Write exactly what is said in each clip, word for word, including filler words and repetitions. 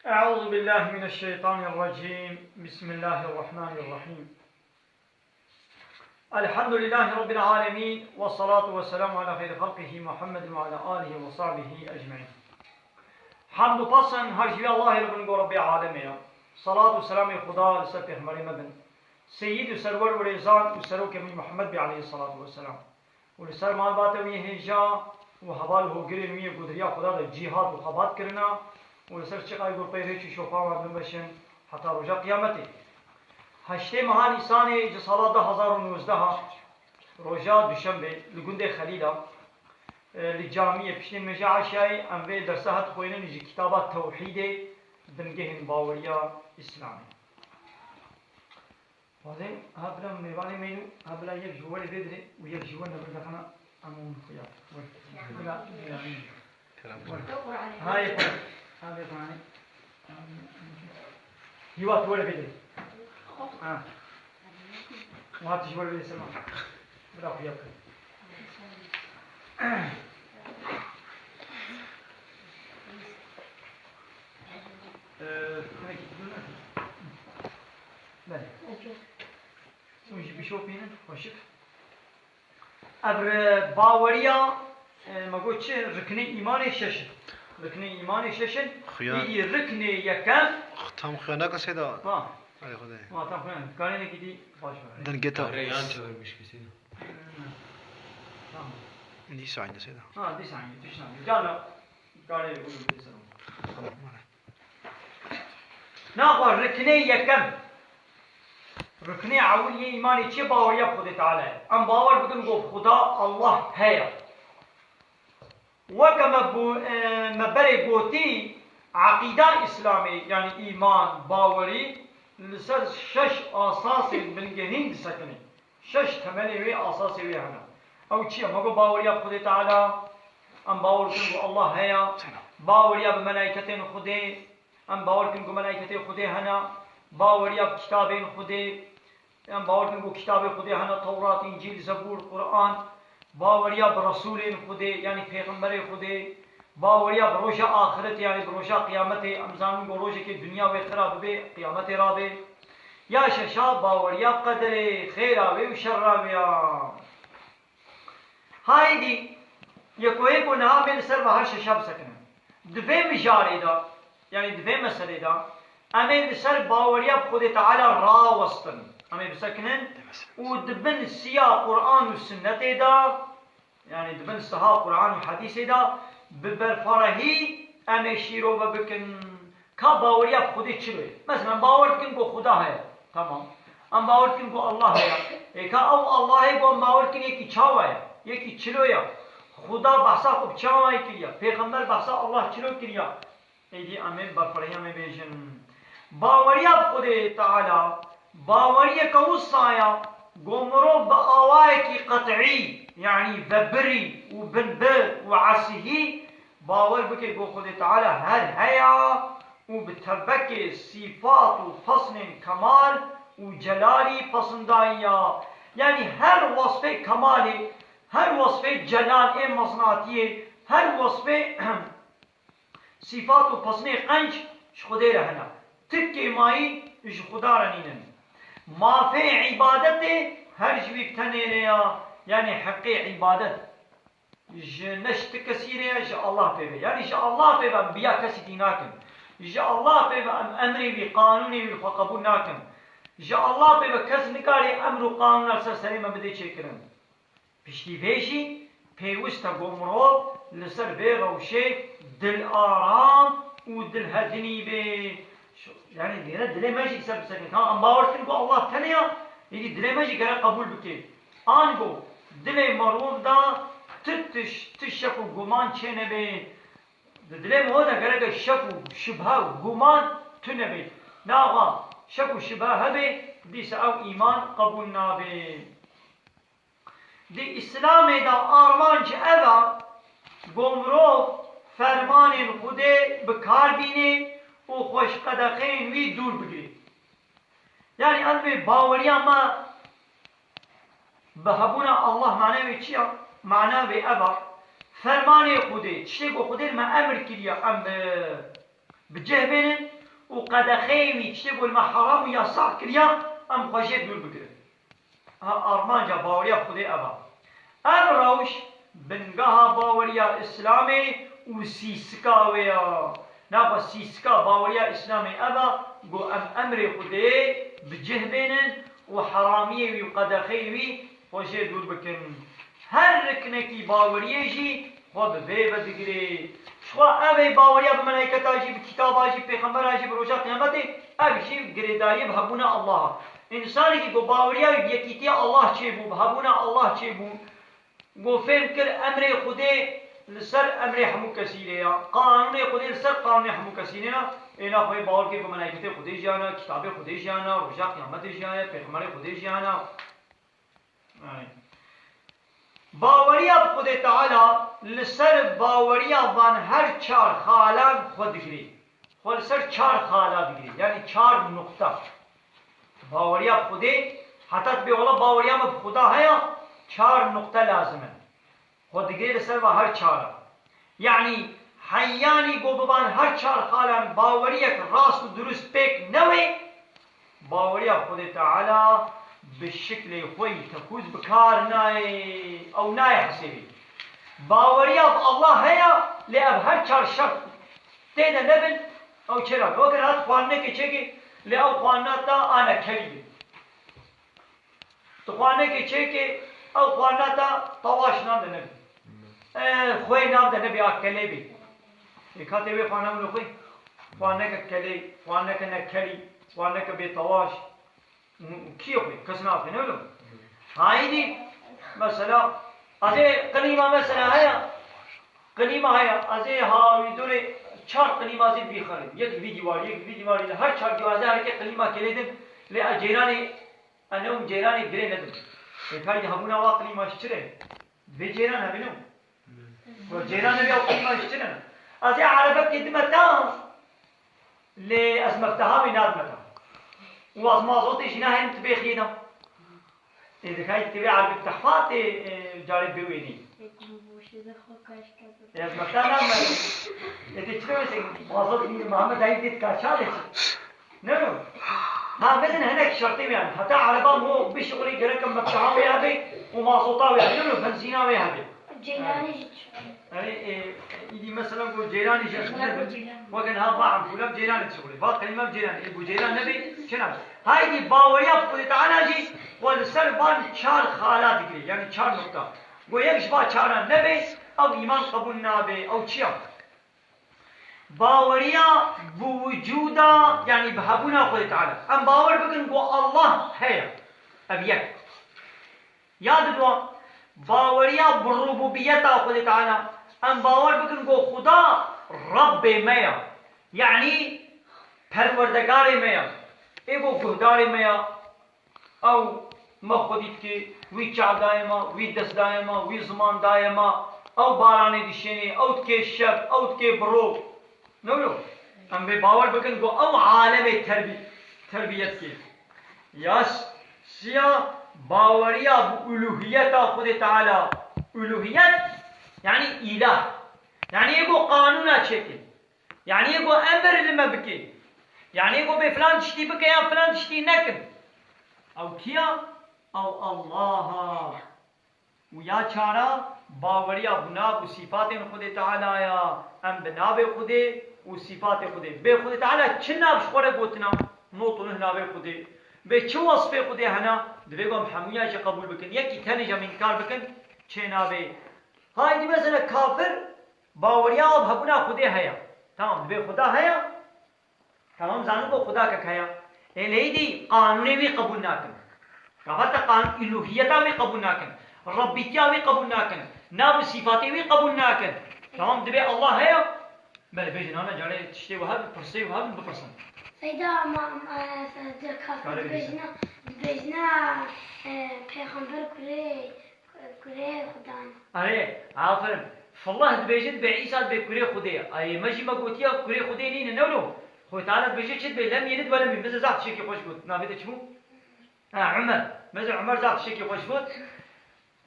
أعوذ بالله من الشيطان الرجيم. بسم الله الرحمن الرحيم. الحمد لله رب العالمين، والصلاة والسلام على خير خلقه محمد وعلى آله وصحبه أجمعين. Hamd û pasin her ji vî Allahê li bin go Rebbê alemê ya. Salat û selamê Xuda li ser pêxemberê me bin. Seyyid û serwer û rêzan û serokê min Muhammed bê aleyhissalatu vesselam. û li ser malbata wî hêja û heval û hogirên wî yê ku di riya Xuda de cîhad û xebat kirina û li ser çiqayê ku pey rêç û şopa wan binbeşin heta roja qiyametê. Heştê meha Nîsanê ji sala du hezar û nozdeh, roja duşembê, li gundê Xelîla, e, li camiyê piştî nimêja eşayê em vê dersa hat xwênin ji kitaba Tewhîdê, bingehên baweriya Îslamê. Wazê, ha bila mêvanê meyno, ha bila yek ji werê vê dirê û yek ji wer nebir dexana, em hûn xuya. Wer. Bila, bila. Selam. Wer. Ha, yek. Ha, vê Qur'anê. Hiwa tu werê vê dirê. Ha. Wa tu ji werê vê dirê sema. Bila xuya bike. Ee, belê. Hûn jî bişopînin, xweşik. Ev re-, baweriya, e, me got çi? Riknê îmanê şeş in. Riknê îmanê şeş in. Xuya. Êdî riknê yekem. Tam xuya nake seyda. Ha. Hadi Xwedê. Ha, tam xuya. Kanê nekî dî baş ver. Dengê te. Rê yan çevirmiş kesin. Tamam. Nîsa aynı seyda. Ha, dîsa aynı. Tiştan. Gel la. Kanê bu bir selam. Tamam, hadi. Naxwe riknê yekem, riknê ewil yê îmanê çi? Baweriya bi Xwedê Teala ye. Em bawer bikin ku Xuda, Allah heye. Weke me bo-, e, me berê gotî, eqîda Îslamê, yanî îman, bawerî, li ser şeş asasên bingehîn disekine. Şeş temelê wê, asasê wê hene. Ew çi ye? Me got baweriya bi Xwedê Teala, em bawer bikin ku Allah heye, baweriya bi melayketên Xwedê, em bawer bikin ku melayketê Xwedê hene, baweriya bi kitabên Xwedê, em bawer bikin ku kitabê Xwedê hene, Tewrat, Încîl, Zebûr, Quran, baweriya bi Resûlên Xwedê, yanî pêxemberê Xwedê, baweriya bi roja axiretê, yanî bi roja qiyametê, em zanin ku rojekê dinya wê xira bibe, qiyametê rabe. Ya şeşa baweriya qederê, xêra wê û şerra wê ya. Haydî, yeko yeko niha em ê li ser ve her şeşa bisekinin. Di vê mijarê de, yanî di vê meselê de, em ê li ser baweriya bi Xwedê Teala rawestin. Em ê bisekinin û di bin siya Quran û Sinnetê de, yanî di bin siha Quran û Hedîsê de bi berfarehî em ê şîrove bikin. Ka baweriya bi Xwedê çilo ye? Mesela em bawer dikin ku Xuda heye. Tamam. Em bawer dikin ku Allah heye. Ê ka ew Allahê ku em bawer dikin yekî çawa ye? Yekî çilo ye? Xuda behsa xwe bi çawa kiriye? Pêxember behsa Allah çilo kiriye? Êdî em ê berfirehî em ê bêjin. Baweriya bi Xwedê Teala, baweriyeke wisa ye, ku mirov bi awayekî qet'î, yanî vebirî û binbir û esihî, bawer bike ku Xwedê Teala her heye û bi tevbekê sîfat û pesnên kemal û celalî pesindayî ya. Yanî her wesfê kemalê, her wesfê celal ê mezinatiyê, her wesfê sîfat û pesnê qenc ji Xwedê re hene. Ti kêmayî ji Xuda re nînin. Mafê îbadetê her ji wî bi tenê re ya, yanî heqê îbadet. Ji ne ji ti kesî re ye, ji Allah pê ve. Yanî ji Allah pê ve em bi ya kesî tî nakin. Ji Allah pê ve em emrê wî, qanûnê wî li xwe qebûl nakin. Ji Allah pê ve kes nikare emr û qanûna li ser serê me bidê çêkirin. Piştî vê jî pêwist e ku mirov li ser vê rewşê dilaram û dilhedinî be. Yanî lêre dilê me jî li ser bisekine. Tamam, em bawer dikin ku Allah tenê ya, êdî dilê me jî gerek qebûl bike. Ango dilê merov de tu tiş-, tu şek û guman çê nebe. Di dilê merov de gerek e şek û şibhe û guman tu nebe. Naxa şek û şibhe hebe, dîsa ew îman qebûl nabe. Di Îslamê de armanc ev e, ku mirov fermanên Xwedê bi kar bîne û xwe ji qedexeyên wî dûr bigire. Yanî ev bê baweriya me bi hebûna Allah mane wê çi ya? Mane wê ev e, fermanê Xwedê, tiştê ku Xwedê li me emir kiriye, em bi bi cih bênin û qedexeyê wî tiştê ku li me heram û yasax kiriya, em xwe jê dûr bigirin. Ha, armanca baweriya bi Xwedê ev e. Ev rewş bingeha baweriya Îslamê û sîsika wê ya. Naxwe sîsika baweriya Îslamê ev e, ku em emrê Xwedê bi cih bênin û heramiyê wî û qedexeyê wî xwe jê dûr bikin. Her riknekî baweriyê jî xwe bi vê ve digirê. Jixwe ev ê baweriya bi melayketa jî, bi kitaba jî, bi pêxembera jî, bi roja qiyametê, ev jî girêdayî bi hebûna Allah e. Însanekî ku baweriya wî bi yekîtiya Allah çêbû, bi hebûna Allah çêbû, ku fêm kir emrê Xwedê li ser emrê hemû kesî lê ya, qanûnê Xwedê li ser qanûnê hemû kesî lê ya, ê naxwe bawer kir ku melayketê Xwedê jiyana, kitabê Xwedê jiyana, roja qiyametê jiyana, pêxemberê Xwedê jiyana. Ay. Baweriya bi Xwedê Teala li ser baweriya van her çar xalan xwe digirê. Xwe li ser çar xala digirê. Yanî çar nuqta. Baweriya bi Xwedê, heta tu bê wela baweriya me bi Xuda heye, çar nuqte lazim e. Xwe digirê li ser va her çar e. Yanî heyanî ku bi van her çar xalan baweriyek rast û dirust pêk newê, baweriya bi Xwedê Teala bi şiklê xwe yî tekûz bi kar nayê, ew nayê hesêbê. Baweriya bi Allah heye, lê ev her çar şert tê de nebin, ew çêra be. Weke hat xwarinekê çêkê, lê ew xwarina te a nekelî be. Tu xwarinekê çêkê, ew xwarina te tewaş nan de nebê. E, xwê nan de nebê, a kelê bê. Ê, ka tê wê xwarina wilo xwê? Xwarineke kelê, xwarineke nekelî, xwarineke bê tewaş. Û, û kî ye xwê? Kes naxwê, ne wilo? Haydi, mesela, ez ê klîma mesela heye, klîma heye, ez ê ha wî dorê çar klîma zî bîxelim. Yek vî dîwarî, yek vî dîwarî, her çar dîwarî herkê klîma kelê din, lê ez cêranê Ene û cêranê girê nedin. Ê, kayî hebûna wa qilîma ji çi re? Vê cêran hebî ne? Ku cêran nebî ew qilîma ji çi re ne? Ez ê erebekê dime ta, lê ez mefteha wê nadime ta. Û ez mazotê jî nahêlim tu bêxiyê da. Ê, dikayî tu vê erebek tehfa tê, e, carê biwênî. Ê, ez mefta nadime. Ê, tê çi re wê mazot nîne Muhammed Ayî dê dikar çavê çi? Ne no? Ha, mezin hinek şertê wê hene. Heta ereba mo bişuxulê gerek mefteha wê hebe û mazota wê hebe. Ne no, benzîna wê hebe. Ceylanê jî çi? Erê, e, îdî mesela ku ceylanê jî ez ne bin. Weke niha va empûla ceylanê çi xulê. Va qeyma ceylanê. E, bu ceylan nebe, çi ne? Haydî baweriya bi Xwedê Teala jî xwe li ser van çar xala digire. Yani çar nokta. Ku yek ji va çaran nebe, ew îman qebûl nabe, ew çi ya? Baweriya bi wicûda, yanî bi hebûna Xwedê Teala. Em bawer bikin ku Allah heye. Ev yek. Ya didwa, baweriya bi rububiyeta Xwedê Teala. Em bawer bikin ku Xuda Rebbê me ya. Yanî perwerdegarê me ya. Ê ku guhdarê me ya. Ew me xwedî dike, wî çav daye me, wî dest daye me, wî ziman daye me, ew baranê dişênê, ew dike şev, ew dike bi roj. Ne wilo? Em vê bawer bikin ku ew alemê terbî-, terbiyet dike. Ya s-, siya baweriya bi uluhiyeta Xwedê Teala. Uluhiyet, yanî îlah. Yanî yê ku qanûna çêkin. Yanî yê ku emir li me bike. Yanî yê ku bê filan tiştî bike ya filan tiştî nekin. Ew kî ya? Ew Allah a. Û ya çara, baweriya bi nav û sîfatên Xwedê Teala ya. Em bi navê Xwedê û sîfatê Xwedê. Bê Xwedê Teala çi nav ji xwe re gotina? Not û neh navê Xwedê. Bê çi wesfê Xwedê hene? Divê ku em hemûya jî qebûl bikin. Yekî tenê jî em înkar bikin, çê nabe. Haydî mesela kafir, baweriya bi hebûna Xwedê heye. Tamam, divê Xuda heye. Tamam, zanin ku Xwedakek heye. Ê lê îdî qanûnê wî qebûl nakin. Gava te qan-, îlohiyeta wî qebûl nakin. Rebbîtiya wî qebûl nakin. Nav û sîfatê wî qebûl nakin. Tamam, divê Allah heye. Belê bêjin, ana carê tiştê wiha bi, pirsê wiha bi, bipirsin. Seyda, ma, ma, e, se-, de kafir Kare dibêjina, dibêjina, e, pêxember kurê Kurê Xudan. Erê, aferin. Fillah dibêje, dibê Îsa dibê kurê Xwedê ye. Ayê me jî me gotiye kurê Xwedê nîne, ne wilo? Xwedê Teala dibêje çi dibê? Lem yelid ve lem yuled. Me zaf tiştekî xweş got. Navê te çi bû? Ha, Umer. Me zî Umer zaf tiştekî xweş got.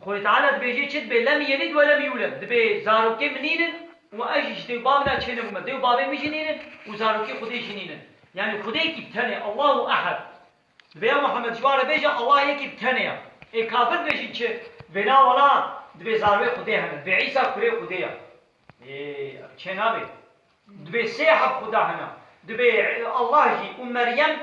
Xwedê Teala dibêje çi dibê? Lem yelid ve lem yuled. Dibê zarokê min nînin û ez jî ji dê û bavê de çênebûme. Dê û bavê min jî nînin û zarokê Xwedê jî nînin. Yani Xwedê yekî bi tenê, Allahu Ehed. Divê ya Muhammed ji wan re bêje, Allah yekî bi tenê ya. Ê kafir dibêjin çi? Divê na wala, divê zarvê Xwedê hene. Divê Îsa kurê Xwedê ya. Ê, ev çê nabe. Divê sê heb Xuda hene. Divê Allah jî û Meryem,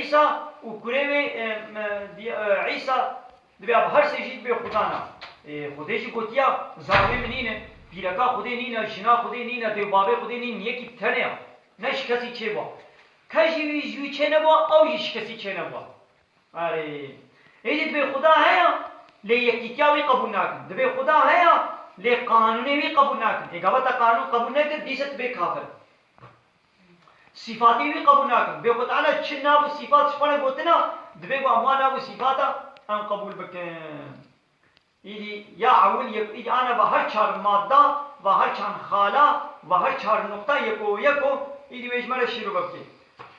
Îsa û kurê wê, e, me, di-, e, Îsa, divê ev her sê jî divê Xuda ne. Ê, Xwedê jî gotiya, zarvê min nîne, pîreka Xwedê nîne, jina Xwedê nîne, dêvbavê Xwedê nîne, yekî bi tenê ya. Ne ji kesî çêbû. Kes jî wî ji wî çênebû, ew jî ji kesî çênebû. Erê. Êdî divê Xuda heye, lê yekîtiya wî qebûl nakin. Divê Xuda heye, lê qanûnê wî qebûl nakin. Ê gava te qanûn qebûl nekir, dîse tu bê kafir. Sîfatê wî qebûl nakin. Bê Xwe Teala çi nav û sîfat ji xwe re gotina, divê ku em wan nav û sîfata em qebûl bikin. Îdî ya ewil yek, îdî ana va her çar madda, va her çar xala, va her çar nuqta yeko yeko, îdî wê ji me re şîrove bike.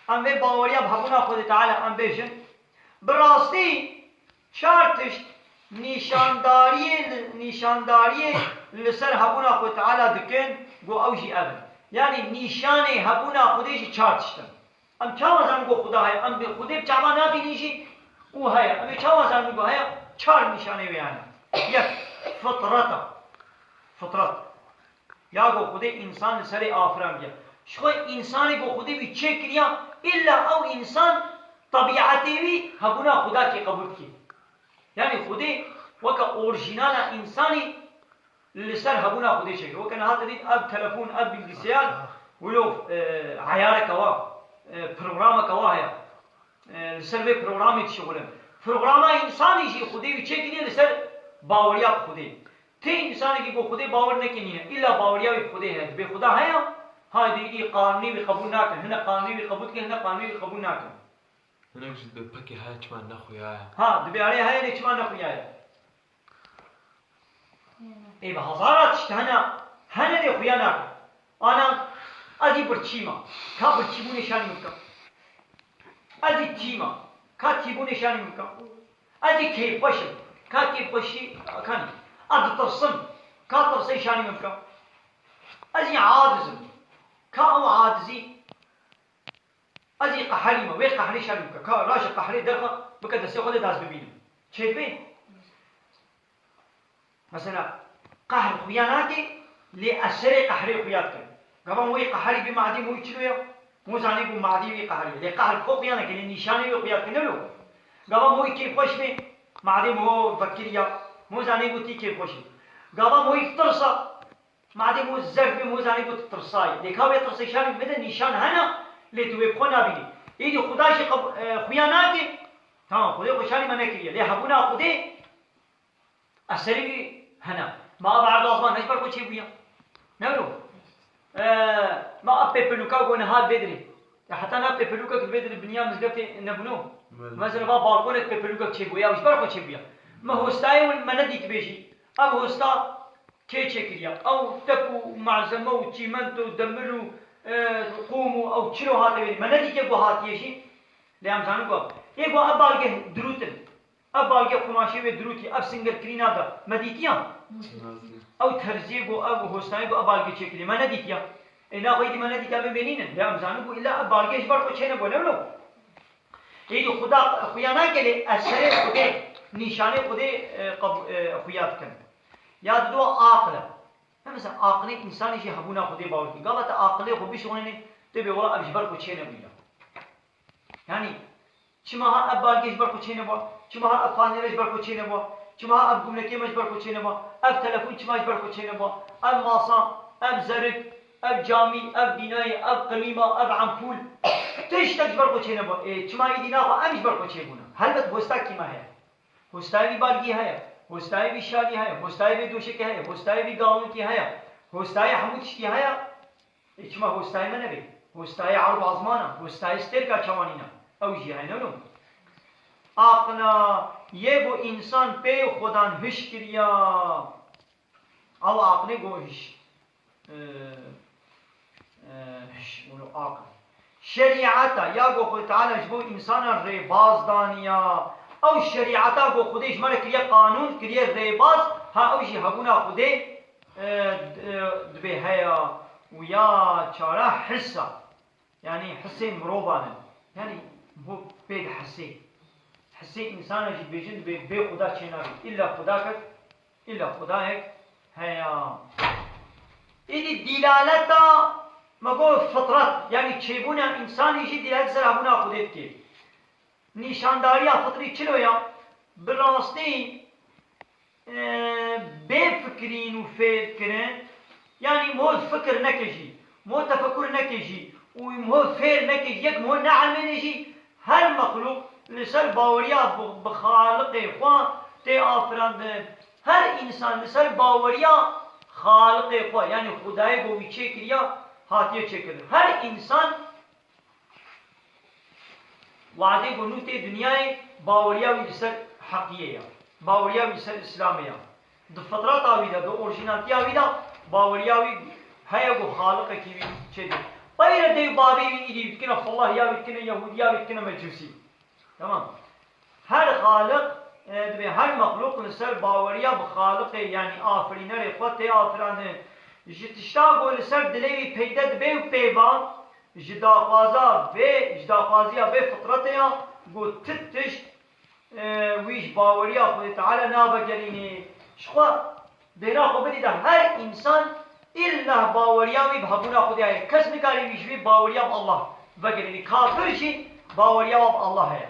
Em vê baweriya bi hebûna Xwedê Teala em bêjin. Bi rastî çar tişt nîşandariyê li, nîşandariyê li ser hebûna Xwedê Teala dikin, ku ew jî ev in. Yanî nîşanê hebûna Xwedê jî çar tişt in. Em çawa zanin ku Xuda heye? Em bi Xwedê bi çavan nabînin jî û heye. Em ê çawa zanin ku heye? Çar nîşanê wê hene. Yek, fitreta. Fitret. Ya ku Xwedê însan li serê afirandiye. Ji xwe însanê ku Xwedê wî çêkiriya, îlla ew însan tebîetê wî hebûna Xuda kê qebûl dike. Yanî Xwedê weke orîjînala însanî li ser hebûna Xwedê çêkir. Weke niha te dît ev telefon, ev bilgisayar, wilo, e, eyareke wa, e, programeke wa heye. E, li ser vê programê dişixulin. Programa însanî jî Xwedê wî çêkiriye li ser baweriya bi Xwedê. Tê însanekî ku Xwedê bawer neke nîne. Îlla baweriya wî bi Xwedê heye. Dibê Xuda heye, ha dê î qanûnê wî qebûl nakin. Hine qanûnê wî qebûl dikin, hine qanûnê wî qebûl nakin. Hinek jî dibê pekê heye çima nexuyaye. Ha, dibê erê heye lê çima nexuyaye. Ê, bi hezara tişt hene, hene lê xuya nake. Ana, ez î birçî me. Ka birçîbûnê şanî min bike. Ez î tî me. Ka tîbûnê şanî min bike. Ez î kêfxweş im. Ka kêfxweşî, kanî. Ez ditirsim. Ka tirsê şanî min bike. Ez î aciz im. Ka ew acizî Ez î qeherî me, wê qehrê şer bike. Ka raje qehrê derxe, bike destê xwe de, dest bibînim. Çêdibê? Mesela, qehr xuya nake, lê eserê qehrê xuya dike. Gava moyî qeherî bê madî moyî çilo ya? Mo zanê ku madî wî qeherî. Lê qehr xwe xuya nake, lê nîşanê wê xuya dike, ne lo? Gava moyî kêfxweş bê, madî mo vekiriya, mo zanê ku tî kêfxweş î. Gava moyî tirsa, Madem o zerf bê, mo zanî ku tu tirsayî. Lê ka wê tirsê şanî bide nîşan hene, lê tu wê bi xwe nabînî. Êdî Xuda jî qeb-, e, xuya nake. Tamam, Xwedê xwe şanî me nekiriye. Lê hebûna Xwedê eserî wî hene. Ma ev erd û azman ne ji ber xwe çêbûye. Ne wilo? E, ma ev pêpilûka ku niha vê dirê. Ya heta na pêpilûkek li vê dirê biniya mizgeftê nebûno. Belê. Mesela va balkonek pêpilûkek çêbûye, ya ji ber xwe çêbûye. Me hostayê win me nedîtibê jî. Ev hosta Kê çêkiriya? Ew tep û malzeme û çîmento û demir û, e, qûm û ew çilo hate wê. Me nedîtiye ku hatiye jî. Lê em zanin ku ê ku ev balgeh dirût in. Ev balgeh qumaşê wê dirûtî, ev singer kirîna de. Me dîtiya? Ew terziyê ku, ev hostayê ku ev balgeh çêkiriye. Me nedîtiya. Ê naxwe êdî me nedîtiya bê bênînin. Lê em zanin ku îlla ev balgeh ji ber xwe çênebû, ne wilo? Êdî Xuda xuya nake lê eserê Xwedê, nîşanê Xwedê, e, qeb-, e, xuya dikin. Ya dido aqil e. Hem mesela aqilê însanê jî hebûna Xwedê bawer dike. Gava te aqilê xwe bişonînê, tu bê wela ev ji ber xwe çênebûye. Yanî, çima ha ev balgê ji ber xwe çênebû? Çima ha ev panêre ji ber xwe çênebû? Çima ha ev gumlekê me ji ber xwe çênebû? Ev telefon çima ji ber xwe çênebû? Ev masa, ev zerik, ev camî, ev bînayê, ev qilîma, ev empûl, tiştek ji ber xwe çênebû. Ê, çima êdî naxwe em ji ber xwe çêbûne? Helbet hosta kî me heye? Hostayê vî balgî heye, hostayê vî şalî heye, hostayê vê doşekê heye, hostayê vî gawikî heye, hostayê hemû tiştî heye. Ê, çima hostayê me nebe? Hostayê erd û azman e, hostayê stêrka çawanî ne. Ew jî heye, ne wilo? Aqila yê ku însan pê xwedan hiş kiriya. Ew aqilê ku hiş, e, e, hiş, wilo aqil. Şerîeta ya ku Xwedê Teala ji bo însanan rêbaz daniya. Ew şerîeta ku Xwedê ji me re kiriye qanûn, kiriye rêbaz, ha ew jî hebûna Xwedê, e, e, dibê heya. Û ya çara his e. Yanî hisên mirovan in. Yanî bo pê dihisê. Hisê însana jî dibêjin, dibê bê Xuda çênabî. Îlla Xudakek, îlla Xudayek heya. Îdî dîlaleta me got fitret, yanî çêbûna însanî jî dîlalet ser hebûna Xudê dike. Nîşandariya fitrî çilo ya? Bi rastî, e, bê fikirîn û fêr kirin, yanî mo fikir neke jî, mo tefekur neke jî û mo fêr neke jî, yek mo neelmêne jî, her mexlûq li ser baweriya bi, bi Xaliqê xwe tê afirandin. Her însan li ser baweriya Xaliqê xwe, yanî Xwedayê ku wî çêkiriya, hatiye çêkirin. Her însan Wadê ku nû tê dinyayê, baweriya wî li ser heqiyê ya. Baweriya wî li ser Îslamê ya. Di fitreta wî de, di orjînaltiya wî de, baweriya wî heye ku Xaliqekî wî çêdê. Qeyre dê û babê wî îdî dikine Fellah ya wî dikine Yehûdî ya wî dikine Mecûsî. Tamam. Her xaliq, e, dibê her mexlûq li ser baweriya bi Xaliqê, yanî afirînerê xwe tê afirandin. Ji tişta ku li ser dilê wî peyde dibe û pê va, ji daxwaza vê, ji daxwaziya vê fitretê ya, ku ti tişt, e, wî ji baweriya Xwedê Teala navegerînê. Ji xwe dêra xwe bidî de her însan îlla baweriya wî bi hebûna Xwedê heye. Kes nikarî wî ji wî baweriya bi Allah vegerînê. Kafir jî baweriya wa bi Allah heye.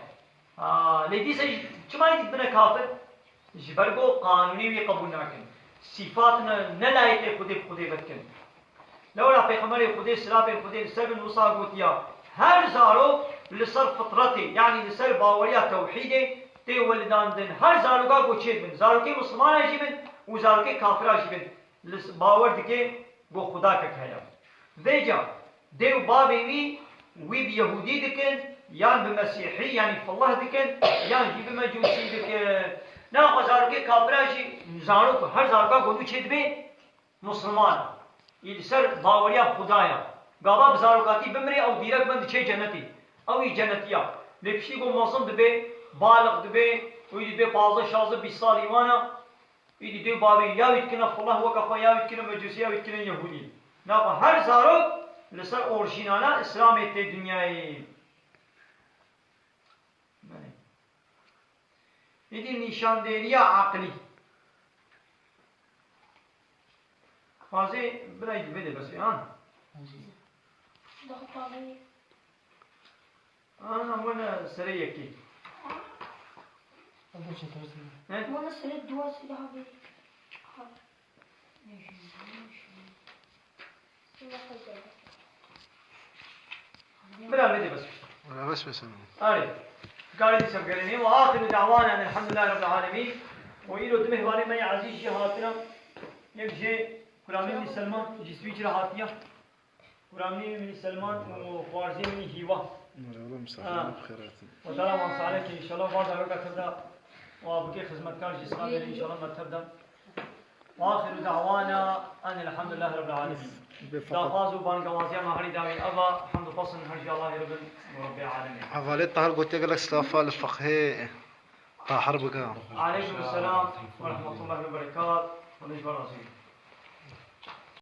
Ha, lê dîsa jî çima yê dibine kafir? Ji ber ku qanûnê wî qebûl nakin. Sîfat ne, ne layîqê Xwedê bi Xwedê vedikin. Lewra Pêxemberê Xwedê, silavên Xwedê li ser bin, wisa gotiya, her zarok li ser fitretê, yanî li ser baweriya tewhîdê tê welidandin. Her zaroka ku çêdibin, zarokê mislimana jî bin û zarokê kafira jî bin, li s-, bawer dike ku Xwedakek heye. Vêca dê û bavê wî, wî bi Yehûdî dikin, yan bi Mesîhî, yanî Fillah dikin, yan jî bi Mecûsî dikin. Naxwe zarokê kafira jî, zarok, her zaroka ku nû çêdibe, Musliman e. Î li ser baweriya Xuda ye. Gava bi zarokatî bimire, ew dîrek ben diçe cenetê. Ew î cenetî ya. Lê piştî ku mezin dibe, baliq dibe, û î dibe pazdeh, şazdeh, bîst salî wan e, î dî dê û bavê ya wî dikine Xulah weke xwe, ya wî dikine Mecûsî, ya wî dikine Yehûdî. Naxwe her zarok li ser orjînala Îslamê tê dinyayê. Belê. Îdî nîşandêriya aqilî. Fazê birayî divê de bes be, an? Daha pahalı. Ana, wene serê yekê. He? Wene serê duwa sî daha bir. Ha. Bira, bide bes. Wala bes bes. Arê. Karê dîsa bigerînê. Ve axiru da'wana elhamdülillahi rabbil alemin. Û îro du mêhvanê me yê ezîz jî hatine. Yek jê Kuramî Selman ji Swîçre hatiye. Kuramî Selman û xwarzê min Hîwa. Merhaba, misafirên Ha. bi xêr hatin. Ve Teala wan salih ke înşallah va zaroka tev de wa bike xizmetkar jî sixabê înşallah me tev de. Ve axiru da'wana enil hamdülillahi rabbil alemin. Bê fakat. Daxwaz û bangewaziya me herî dawî eva, hemd û pesn her jî Allahê Rabbin û Rabbê alemê. Hevalê Tahir gotiye gelek silafa li feqhê Tahir bike. Aleykum selam ve rahmetullahi ve berekat. Xwedê ji we razî.